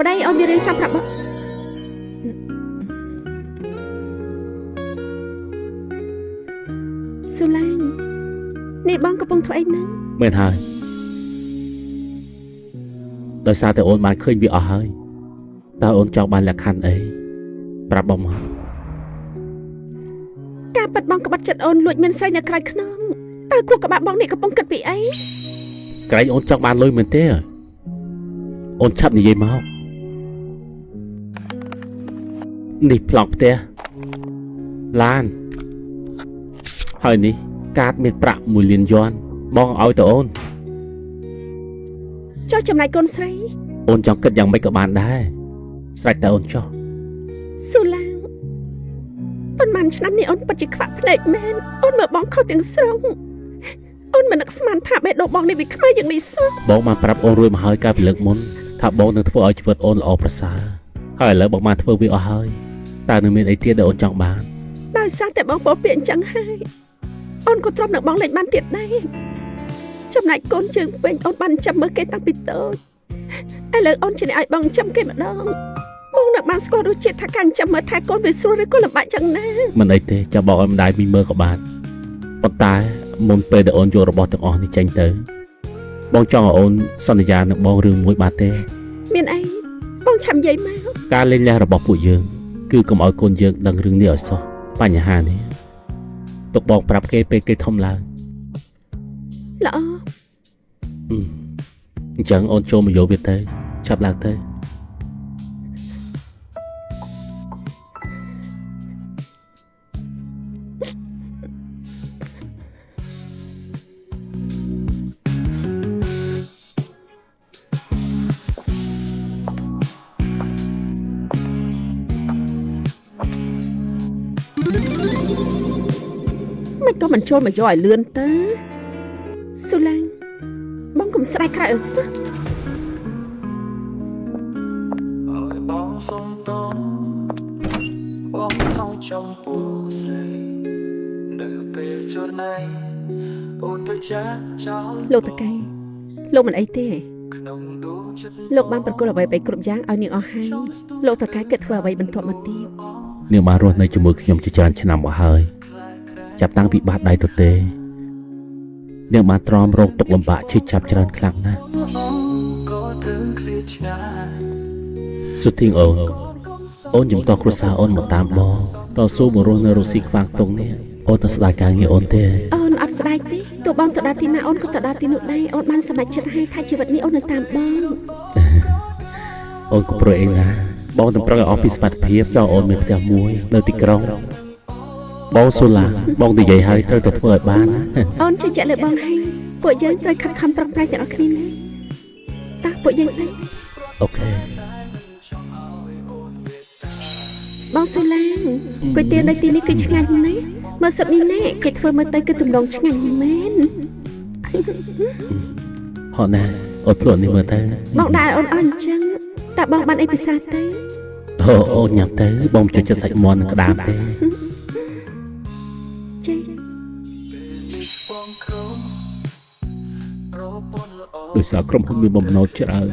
ប្តីអូនមានរឿងចង់ប្រាប់បងសូឡាងនេះបងកំពុងធ្វើអីហ្នឹងមែនហើយដោយសារតែអូនបានឃើញវាអស់ហើយតើអូនចង់បានលក្ខខណ្ឌអីប្រាប់បងមកការប៉ັດបងក្បត់ចិត្តអូនលួចមានស្រីនៅក្រៅខ្នងតើគួរក្បាលបងនេះកំពុងគិតពីអីក្រែងអូនចង់បានលុយមែនទេអូនឆាប់និយាយមកនេះប្លង់ផ្ទះឡានហើយនេះកាតមានប្រាក់1លានយួនបងឲ្យទៅអូនចុះចំណែកកូនស្រីអូនចង់គិតយ៉ាងម៉េចក៏បានដែរស្រេចតែអូនចុះសូឡាងប៉ុន្មានឆ្នាំនេះអូនពិតជាខ្វាក់ភ្នែកមែនអូនមើលបងខុសទាំងស្រុងអូនមិននឹកស្មានថាបេះដូងបងនេះវាខ្មៅយ៉ាងនេះសោះបងបានប្រាប់អូនរួចមកហើយកាលពីលើកមុនថាបងនឹងធ្វើឲ្យជីវិតអូនល្អប្រសើរហើយឥឡូវបងបានធ្វើវាអស់ហើយតើនៅមានអីទៀតដែលអូនចង់បានដោយសារតែបងពោលពាក្យអញ្ចឹងហើយអូនក៏ទ្រាំនឹងបងលេងបានទៀតដែរចំណែកកូនជើងវិញអូនបានចាំមើលគេតាំងពីតូចឥឡូវអូនជាអ្នកឲ្យបងចាំគេម្ដងបងនឹងបានស្គាល់រសជាតិថាការចាំមើលថែកូនវាស្រួលឬក៏លំបាកចឹងណាមិនអីទេចាំបងឲ្យម្ដាយមីមើលក៏បានប៉ុន្តែមុនពេលដែលអូនយករបស់ទាំងអស់នេះចេញទៅបងចង់ឲ្យអូនសន្យានឹងបងរឿងមួយបាទទេមានអីបងឆាំនិយាយមកការលេងលះរបស់ពួកយើងគឺកុំឲ្យកូនយើងដឹងរឿងនេះឲ្យសោះបញ្ហានេះទុកបងប្រាប់គេពេលគេធំឡើងល្អអញ្ចឹងអូនចូលមកយកវាទៅឆាប់ឡើងទៅមិនក៏មិនចូលមកយកឲ្យលឿនទៅសូឡាងបងកុំស្ដាយក្រោយឲ្យសោះឲ្យបងសុំតបងខំចំពោះស្រីនៅពេលជួនណៃអូនទៅចាក់ចោលលោកតកែលោកមិនអីទេលោកបានប្រគល់អ្វីៗគ្រប់យ៉ាងឲ្យនាងអស់ហើយលោកតកែគិតធ្វើអ្វីបន្ទាប់មកទៀតនាងបានរស់នៅជាមួយខ្ញុំជាច្រើនឆ្នាំមកហើយចាប់តាំងពីបាតដៃទៅទេនាងបានទ្រាំរងទុក្ខលំបាកឈឺចាប់ច្រើនខ្លាំងណាស់សុធីងអូនអូនជំទាស់គ្រួសារអូនមកតាមបងតស៊ូមករស់នៅរុស្ស៊ីខ្វាងតុងនេះអូនទៅស្ដាយការងារអូនទេអូនអត់ស្ដាយទេទោះបងទៅដល់ទីណាអូនក៏ទៅដល់ទីនោះដែរអូនបានសម្រេចចិត្តហើយថាជីវិតនេះអូននឹងតាមបងអូនក៏ព្រួយអីណាបងនឹងប្រឹងឲ្យអស់ពីសមត្ថភាពចង់អូនមានផ្ទះមួយនៅទីក្រុងបងសូឡាបងនិយាយហើយត្រូវតែធ្វើឲ្យបានណាអូនជឿជាក់លើបងហើយពួកយើងត្រូវខិតខំប្រឹងប្រែងទាំងអស់គ្នាណាតោះពួកយើងទៅអូខេបងសូឡាគុយទាវនៅទីនេះគឺឆ្ងាញ់ណាស់មើលស៊ុបនេះណែគេធ្វើមើលទៅគឺទំនងឆ្ងាញ់មែនហត់ណាស់អូនភ្លក់នេះមើលទៅបងដាក់ឲ្យអូនអស់អញ្ចឹងតើបងបានអីពិសេសទៅអូអូនញ៉ាំទៅបងចូលចិត្តសាច់មាន់និងក្តាមទេដោយសារក្រុមហ៊ុនមានបំណុលច្រើន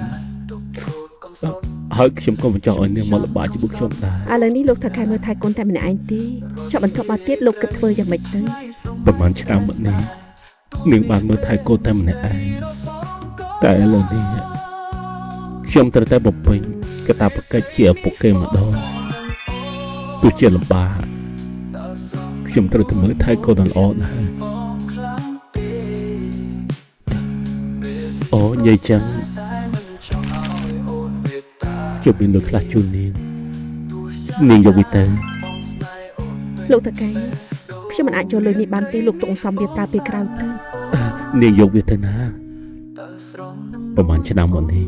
ហើយខ្ញុំក៏មិនចង់ឲ្យនាងមកលំបាកជាមួយខ្ញុំដែរឥឡូវនេះលោកថៅកែមើលថែកូនតែម្នាក់ឯងទេចុះបន្ទាប់មកទៀតលោកគិតធ្វើយ៉ាងម៉េចទៅប្រហែលឆ្នាំមកនេះនាងបានមើលថែកូនតែម្នាក់ឯងតែឥឡូវនេះខ្ញុំត្រូវតែបំពេញកាតព្វកិច្ចជាឪពុកគេម្ដងទោះជាលំបាកខ្ញុំត្រូវតែមើលថែកូនល្អដែរអូនិយាយចឹងខ្ញុំមានលុយខ្លះជូននាងនាងយកវាទៅលោកតកែខ្ញុំមិនអាចយកលុយនេះបានទេលោកទុកសំវាប្រើពេលក្រោយទៅនាងយកវាទៅណាប្រហែលឆ្នាំមុននេះ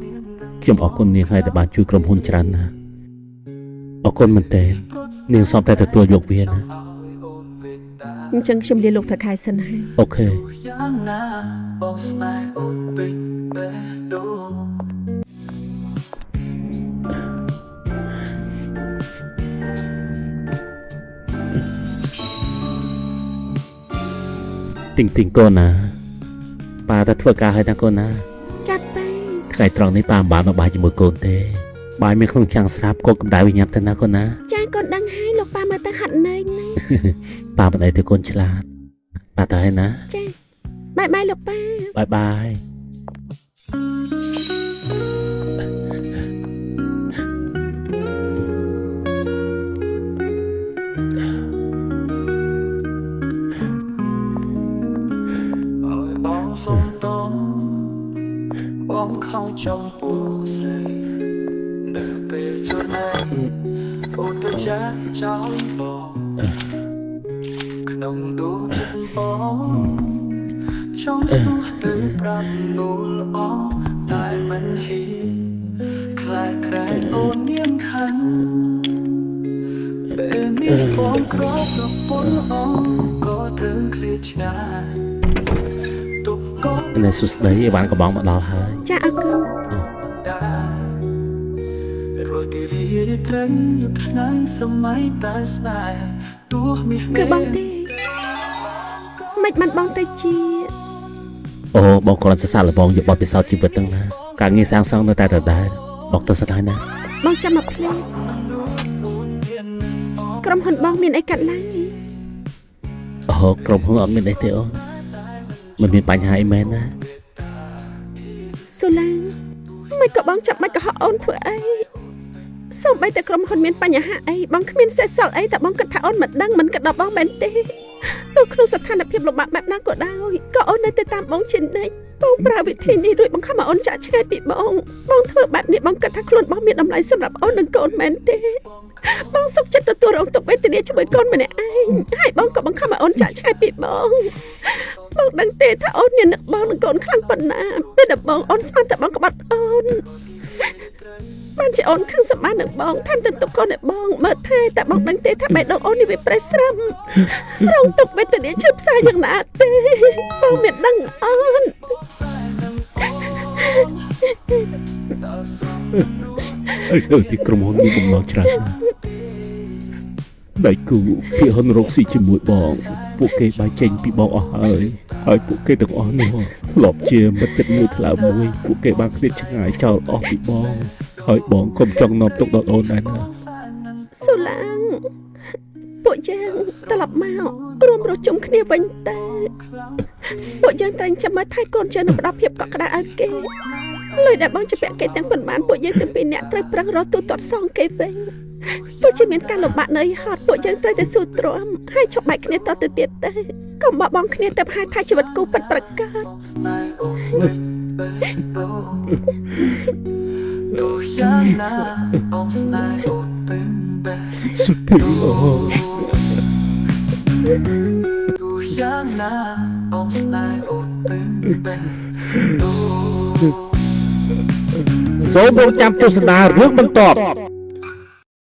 ខ្ញុំអរគុណនាងហើយដែលបានជួយក្រុមហ៊ុនច្រើនណាស់អរគុណមែនទែននាងសមតែទទួលយកវាណាអញ្ចឹងខ្ញុំលាលោកថៅខែសិនហើយអូខេទីងទីងកូនណាប៉ាទៅធ្វើការហើយណាកូនណាចាត់ប៉ា ថ្ងៃត្រង់នេះប៉ាមិនបានមកបាយជាមួយកូនទេ បាយមានក្នុងចាំងស្រាប់កូនកម្ដៅវិញញ៉ាំទៅណាកូនណាចាកូនដឹងហើយលោកប៉ាមើលទៅហាត់នឿយណាស់ប៉ាមិនអីទេកូនឆ្លាតប៉ាទៅហើយណាចាបាយបាយលោកប៉ាបាយបាយសុំតបងខំចំពោះស្រីនៅពេលជួនណាអូនទៅចាក់ចោលបងក្នុងដួងចិត្តបងចង់ស្ទុះទៅប្រាប់នូលអតែមិនហ៊ានខ្លាចក្រែងអូននាងខឹងពេលនេះបងក្រប្រពន្ធអក៏ត្រូវឃ្លាតឆ្ងាយ នេះសួស្តីអីវ៉ាន់កំបងមកដល់ហើយចាអរគុណគឺបងទេមិនបានបងទៅជាអូបងគ្រាន់សរសើរលបងយកបទពិសោធន៍ជីវិតទាំងណាការងារសាងសង់នៅតែដដែលបងទៅស្ដាយណាបងចាំមកភ្លែក្រុមហ៊ុនបងមានអីកាត់ឡើងទេអូក្រុមហ៊ុនអត់មានអីទេអូនមិនមានបញ្ហាអីមែនណាសូឡាងមិនក៏បងចាប់មិនកុហកអូនធ្វើអីសូម្បីតែក្រុមហ៊ុនមានបញ្ហាអីបងគ្មានសេះសល់អីតែបងគិតថាអូនមិនដឹងមិនគិតដល់បងមែនទេទោះក្នុងស្ថានភាពលំបាកបែបណាក៏ដោយក៏អូននៅតែតាមបងជានិច្ចបងប្រើវិធីនេះរួចបង្ខំឲ្យអូនចាក់ឆ្ងាយពីបងបងធ្វើបែបនេះបងគិតថាខ្លួនបងមានតម្លៃសម្រាប់អូននិងកូនមែនទេបងសុខចិត្តទទួលរងទុក្ខវេទនាជាមួយកូនម្នាក់ឯងហើយបងក៏បង្ខំឲ្យអូនចាក់ឆ្ងាយពីបងបងដឹងទេថាអូនមាននឹកបងនិងកូនខ្លាំងប៉ុណ្ណាពេលដំបូងអូនស្មានតែបងក្បត់អូនបានជាអូនខឹងសម្បាននឹងបងថែមទាំងទុកកូនឲ្យបងមើលថែតែបងដឹងទេថាបេះដូងអូននេះវាប្រេះស្រាំរងទុក្ខវេទនាឈឺផ្សាយ៉ាងណាទេបងមានដឹងអូនអើទីក្រុមហ៊ុនមានបំណងច្រើនណាស់ដៃគូភាគហ៊ុនរកស៊ីជាមួយបងពួកគេបែកចេញពីបងអស់ហើយហើយពួកគេទាំងអស់នោះធ្លាប់ជាមិត្តចិត្តមួយថ្លើមមួយពួកគេបានឃ្លាតឆ្ងាយចោលអស់ពីបងហើយបងក៏ចង់នាំទុកដល់អូនដែរណាសូឡាងពួកយើងត្រឡប់មករួមរស់ជុំគ្នាវិញទៅពួកយើងត្រូវចាំមើលថែកូនយើងនឹងផ្ដល់ភាពកក់ក្ដៅឲ្យគេលុយដែលបងជាពាក់គេទាំងប៉ុន្មានពួកយើងទាំងពីរនាក់ត្រូវប្រឹងរកទូទាត់សងគេវិញទោះជាមានការលំបាកនឿយហត់ពួកយើងត្រូវតែស៊ូទ្រាំហើយឈប់បែកគ្នាតទៅទៀតទៅកុំបោះបង់គ្នាទៅហៅថាជីវិតគូពិតប្រាកដសុធីអូសូមរងចាំទស្សនារឿងបន្ទាប់